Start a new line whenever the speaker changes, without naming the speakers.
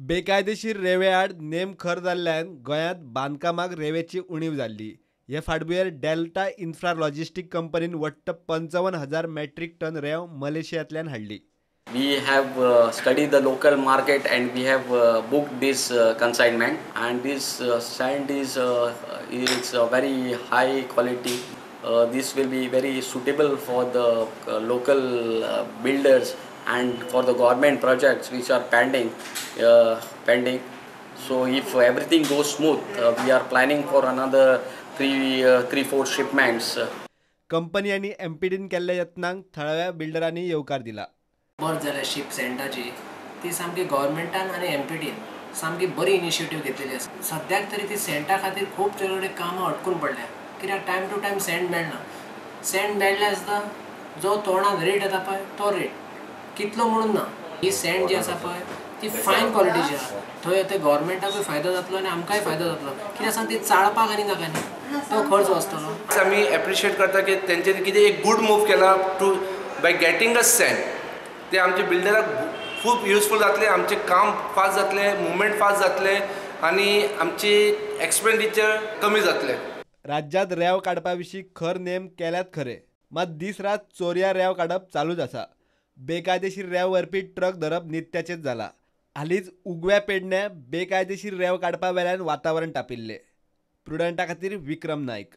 बेकायदेशीर रेवे आड नेम खर जाल्ल्यान गोंयांत बांदकामाक रेवेची उणीव जाल्ली. हे फाटभुंयेर डेल्टा इन्फ्रा लॉजिस्टीक कंपनीन वट्ट 55,000 मेट्रीक टन रेंव मलेशियांतल्यान हाडली.
We have studied the local market and we have booked this consignment, and this sand is very high quality. This will be very suitable for the local builders and for the government projects which are pending. So if everything goes smooth, we are planning for another 3-4 shipments.
Company आनी एमपीडीन केल्ल्या यत्नांक थळाव्या बिल्डरांनी येवकार दिला.
बरें जाल्यार ship सँडाची ती सामकी गव्हर्मेंटान आनी एमपीडीन सामकी बरी इनिशिएटीव घेतलेली आसा. सद्याक तरी ती सँडा खातीर खूब कडेन कामां अटकून पडल्या, कित्याक टायम टू टायम सँड मेळना. सँड मेळ्ळें आसता जो तोंडान रेट येता पळय तो रेट कितलो म्हणून ना. ही सँड जी आसा पळय ती फायन क्वॉलिटीची आसा, थंय ते गव्हर्मेंटाकूय फायदो जातलो आनी आमकांय फायदो जातलो, कित्याक सांग ती चाळपाक आनी नाका न्ही, तो खर्च वाचतलो.
आमी एप्रिशिएट करता की तेंच्यांनी कितें एक गूड मूव केला to by getting a sand. ते आमचे बिल्डराक खूब युजफूल जातले, आमचें काम फास्ट जातलें, मुवमेंट फास्ट जातलें आनी आमची एक्सपेंडिचर कमी जातलें.
राज्यांत रेंव काडपा विशीं खर नेम केल्यात खरे, मात दीस रात चोरयां रेंव काडप चालूच आसा. बेकायदेशीर रेंव व्हरपी ट्रक धरप नित्याचेंच जाला. हालींच उगव्या पेडण्या बेकायदेशीर रेंव काडपा वेल्यान वातावरण तापिल्लें. प्रुडंटा खातीर विक्रम नायक.